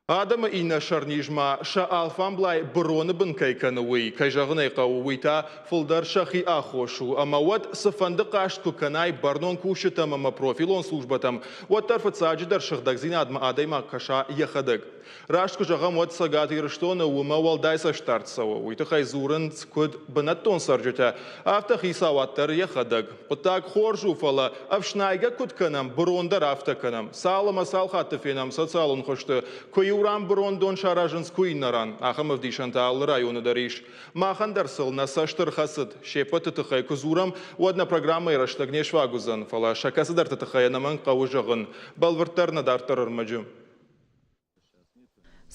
Адӕмы иннӕ сӕрниз ма сӕ алфамблай быроны бын кӕй кӕны, уый, кӕй зӕгъын ӕй хъӕуы, уый та фылдӕр сӕхи аххос у. Ӕмӕ уӕд цыфӕнды хъаст куы кӕнай бӕрнон кусджытӕм ӕмӕ профилон службӕтӕм, уӕддӕр фыццаджыдӕр сыгъдӕгдзинадмӕ адӕймаг кӕса йӕхӕдӕг. Раст куы зӕгъӕм, уӕд Цӕгат Ирыстоны уымӕ уӕлдай цӕстдард цӕуы. Уый тыххӕй дзурынц куыд бынӕттон цӕрджытӕ, афтӕ хицауад дӕр йӕхӕдӕг. Хъуыддаг хорз у, фӕлӕ ӕфснайгӕ куыд кӕнӕм, бырон дӕр афтӕ кӕнӕм. Цал ӕмӕ цал хатты фенӕм социалон хуызты, куы иу ран бырондон саразынц, куы иннӕ ран. Ахӕм ӕвдисӕнтӕ алы районы дӕр ис. Махӕн дӕр сыл нӕ цӕст ӕрхӕцыд. Се ппӕты тыххӕй куы дзурӕм, уӕд нӕ программӕйы рӕстӕг не сфаг уыдзӕн, фӕлӕ сӕ кӕцыдӕрты тыххӕй ӕнӕмӕнг хъӕуы зӕгъын. Бӕлвырддӕр нӕ дарддӕр ӕрмӕджы.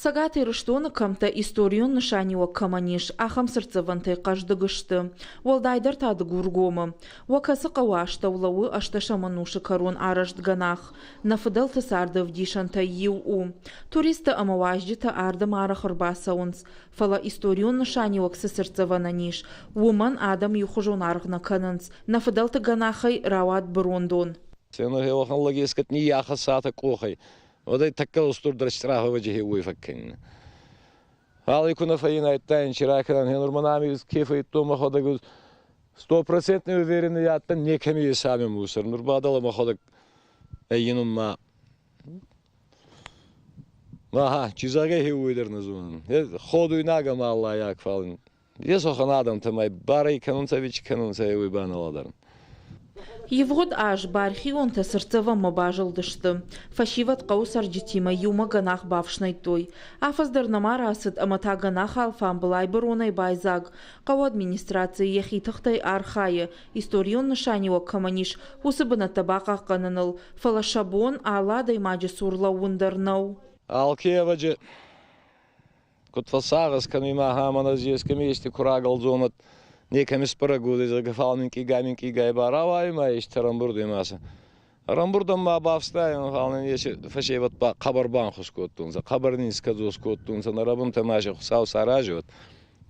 Цӕгат Ирыстоны кӕмттӕ историон нысаниуӕг кӕмӕн ис, ахӕм цыртдзӕвӕнтӕй хъӕздыг сты, уӕлдайдӕр та Дыгургомы. Уӕ кӕцы хъӕуы астӕу лӕууы ӕстӕсӕм ӕнусы кӕрон арӕзт гӕнах? Нӕ фыдӕлты царды ӕвдисӕнтӕй иу у. Туристтӕ ӕмӕ уазджытӕ ардӕм арӕх ӕрбацӕуынц, фӕлӕ историон нысаниуӕг цы цыртдзӕвӕнӕн ис, уымӕн адӕм иухуызон аргъ нӕ кӕнынц. Нӕ фыдӕлты гӕнахӕй рауад бырондон. Уӕд ӕй тӕккӕ устурдӕр штрафовӕджы уой фӕккӕнинӕ. Фал ку нӕ фӕййинайдтайн, чи ракӕнӕн, хе нур мӕн ами ке фӕййидтон мӕхуӕдӕг стопроцентный уверенный адтӕн некӕми ес ами мусор. Нур ба дӕлӕ мӕхуӕдӕг ӕййинун ма аха, чи зӕгъгӕ хе уой дӕр нӕ зонун. Ходуйнаг ӕма аллайаг, фал ес уӕхӕн адӕмтӕмӕ барӕй кӕнунцӕ ӕви чи кӕнунцӕ, уой ба нӕ лӕдӕрун. Ивгъуыд аз бархионтӕ цыртдзӕвӕнмӕ базылдысты. Фӕсивӕд хъӕуы цӕрджытимӕ иумӕ гӕнах бафснайдтой. Афӕдз дӕр нӕма рацыд ӕмӕ та гӕнах алфамбылай быронӕй байдзаг. Хъӕуы администраци йӕхи тыхтӕй архайы, историон нысаниуӕг кӕмӕн ис, уыцы бынӕттӕ бахъахъхъӕныныл, фӕлӕ сӕ бон алы адӕймаджы цур лӕууын дӕр нӕу. Алке ӕвӕджы куд фӕссагъӕс кӕнуй ма ахӕмӕн ӕз ескӕми ести ку рагӕлдзон, уӕд некӕми сбӕрӕг уодзӕй, зӕгъгӕ, фал минкъийгай-минкъийгай ба рауайуй ма ести ӕрӕмбурд ма сӕ. Ӕрӕмбурдӕн ма бафстайӕн, фал нин еци фӕсевӕд ба хъӕбӕр банхус кодтонцӕ, хъӕбӕр нин скӕдзос кодтонцӕ, нӕ рӕбунтӕ ма си Хуцау саразӕд.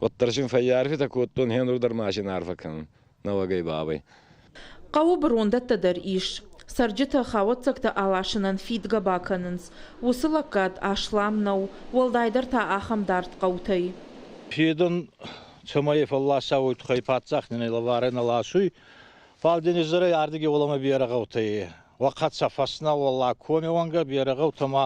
Уӕддӕр син фӕййарфитӕ кодтон, хе нур дӕр ма син арфӕ кӕнун нӕуӕгӕй бабӕй. Хъӕуы бырондӕттӕ дӕр ис. Цӕрджытӕ хауӕццӕгтӕ аласынӕн фидгӕ бакӕнынц. Уыцы лӕггад аслам нӕу, уӕлдайдӕр та ахӕм дард хъӕутӕй. Федун, цӕмӕй фӕлласа, уой туххӕй паддзах нин лӕварӕ нӕ ласуй. Фал денизӕрӕй ардиги уоламӕ берӕ гъӕутӕй. Уӕхъӕцӕ фӕсна уӕллаг коми уӕнгӕ берӕ гъӕутӕмӕ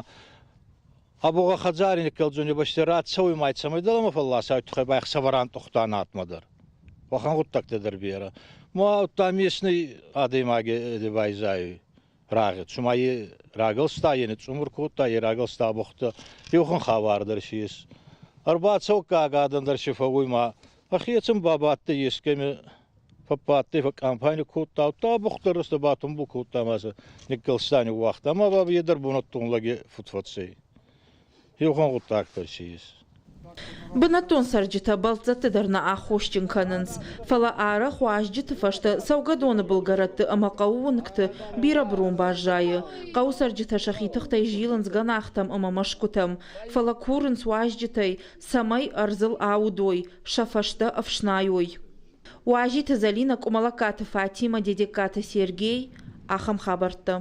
Абогъа хӕдзари никкӕлдзуни бӕсти рацӕуй ма цӕмӕй дӕлӕмӕ фӕлласай туххӕй ба ӕхсӕвӕрӕн тухтан атмӕ дӕр. Уӕхӕн гъуддӕгтӕ дӕр берӕ. Ма удта местный адӕймаги байзайуй рагъи. Цума е рагӕлста, е ницъцъумур кодта, е рагӕлста абухта. Еухан хабар дӕр си ес. Ӕрбацӕуггаг адӕн дӕр си фӕууй ма ӕхецӕн бабадтӕй ескӕми фӕббадтӕй, фӕкъампайни кодта, удта абухта рӕстӕ батумбул кодта ма сӕ никкӕлста ниууагъта ӕма бабӕй е дӕр бунӕттон лӕги фуд фӕцӕй. Еухан гъуддаг дӕр си ес. Бынӕттон цӕрджытӕ бӕлццӕтты дӕр нӕ аххосджын кӕнынц, фӕлӕ арӕх уазджыты фӕстӕ цӕугӕдоны былгӕрӕтты ӕмӕ хъӕуы уынгты бирӕ бырон баззайы. Хъӕуы цӕрджытӕ сӕхи тыхтӕй зилынц гӕнахтӕм ӕмӕ мӕсгуытӕм, фӕлӕ курынц уазджытӕй, цӕмӕй ӕрдзыл аудой, сӕ фӕстӕ ӕфснайой. Уазиты Зӕлинӕ, Къуымӕлӕгкаты Фатимӕ, Дедегкаты Сергей. Ахӕм хабӕрттӕ.